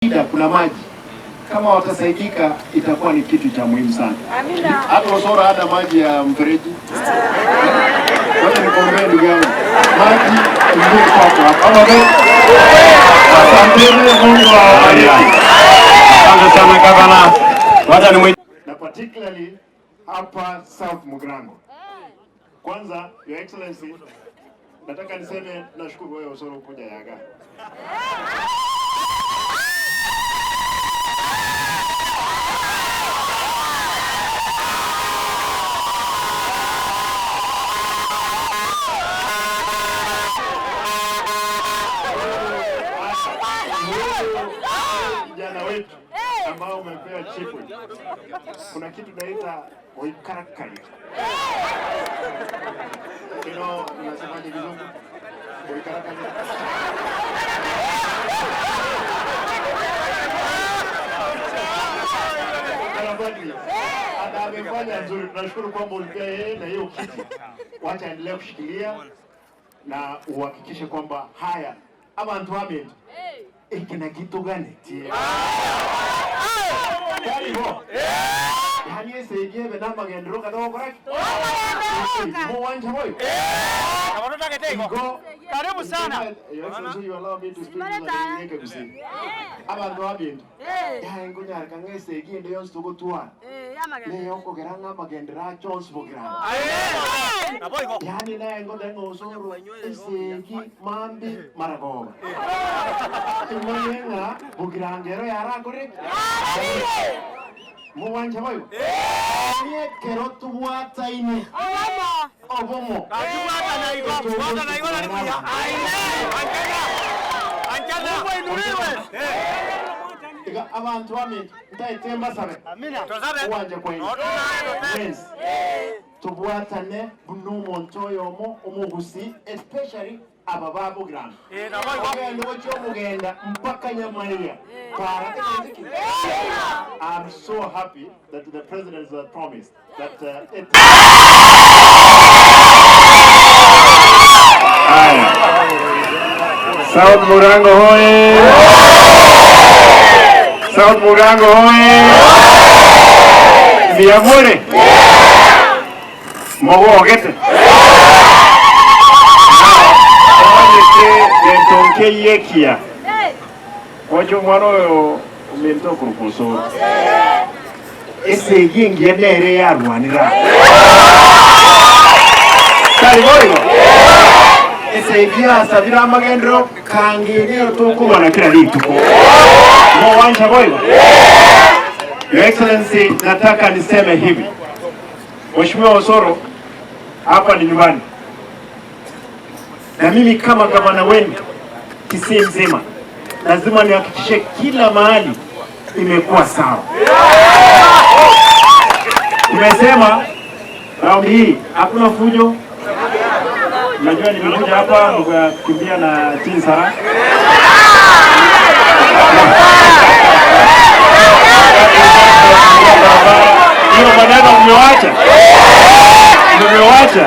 Shida kuna maji, kama watasaidika itakuwa ni kitu cha muhimu sana. Amina. Hata Osoro hata maji ya mfereji. Wacha nikuombee ndugu yangu, maji ingie kwako hapa. Ama vipi? Asanteni, Mungu awabariki. Asante sana gavana. Wacha ni Na particularly hapa South Mugirango. Kwanza, Your Excellency, nataka niseme nashukuru wewe Osoro kuja Yaga. Kijana wetu ambao umepewa chifu, kuna kitu naita oikarakari. You know, unasemaje kizungu? Oikarakari. Karabati. Ana amefanya nzuri, tunashukuru kwamba ulipea yeye na hiyo kiti. Wacha endelee kushikilia na uhakikishe kwamba haya abantu wamentu iki na kitu gani tie karibu yani eseigiebe namagendero kadogoraki muwanja boyo. Ngo Karibu sana. Your Excellency, you allow me to speak Kiswahili. Abantu abintu yae ngunyarika ng'esegi ende yonsi tugotwara neyokogera ng'amagendero a Jones Mugirango. Yani naye ngote ng'osoro esegi mambi maragoba imanye ng'a Mugirango ero yarakore muwanja boyo niekero tubwataine obomo. Iga abantu bami ntaite mbasabe uwanje kwenu yes tubwatane buno omonto oyomo omugusi especially aba ba Mugirango ogenda gochia omogenda mpaka Nyamaiya para. I'm so happy that the president has promised that it. Haya. South Mugirango hoye! South Mugirango hoye! Mbiamure? Mogogete? Omanyete gento nkeyekia. Ocho omwana oyo ominto okuruka Osoro. Esegi engiya nere yarwanira Kari boigo? Esegi yasabire amagendero kangerero Tukurwana kila rituko. Muwanja boigo? Your Excellency, nataka niseme hivi. Mheshimiwa Osoro, hapa ni nyumbani. Na mimi kama gavana wenu Kisii mzima lazima nihakikishe kila mahali imekuwa sawa. Tumesema raundi hii hakuna fujo. Najua nimekuja hapa mkakimbia na Tinsara. Hiyo maneno mmewacha, mmewacha.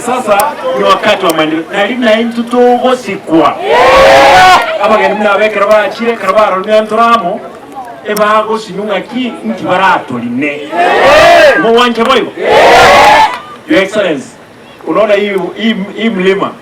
Sasa ni wakati wa maendeleo. Na lina intutogosikwa. Abageni mnabekera bachire karabaro nyanturamo ebagosinyunga ki nki baratoline. Muwanja boyo. Your Excellency, unaona hii mlima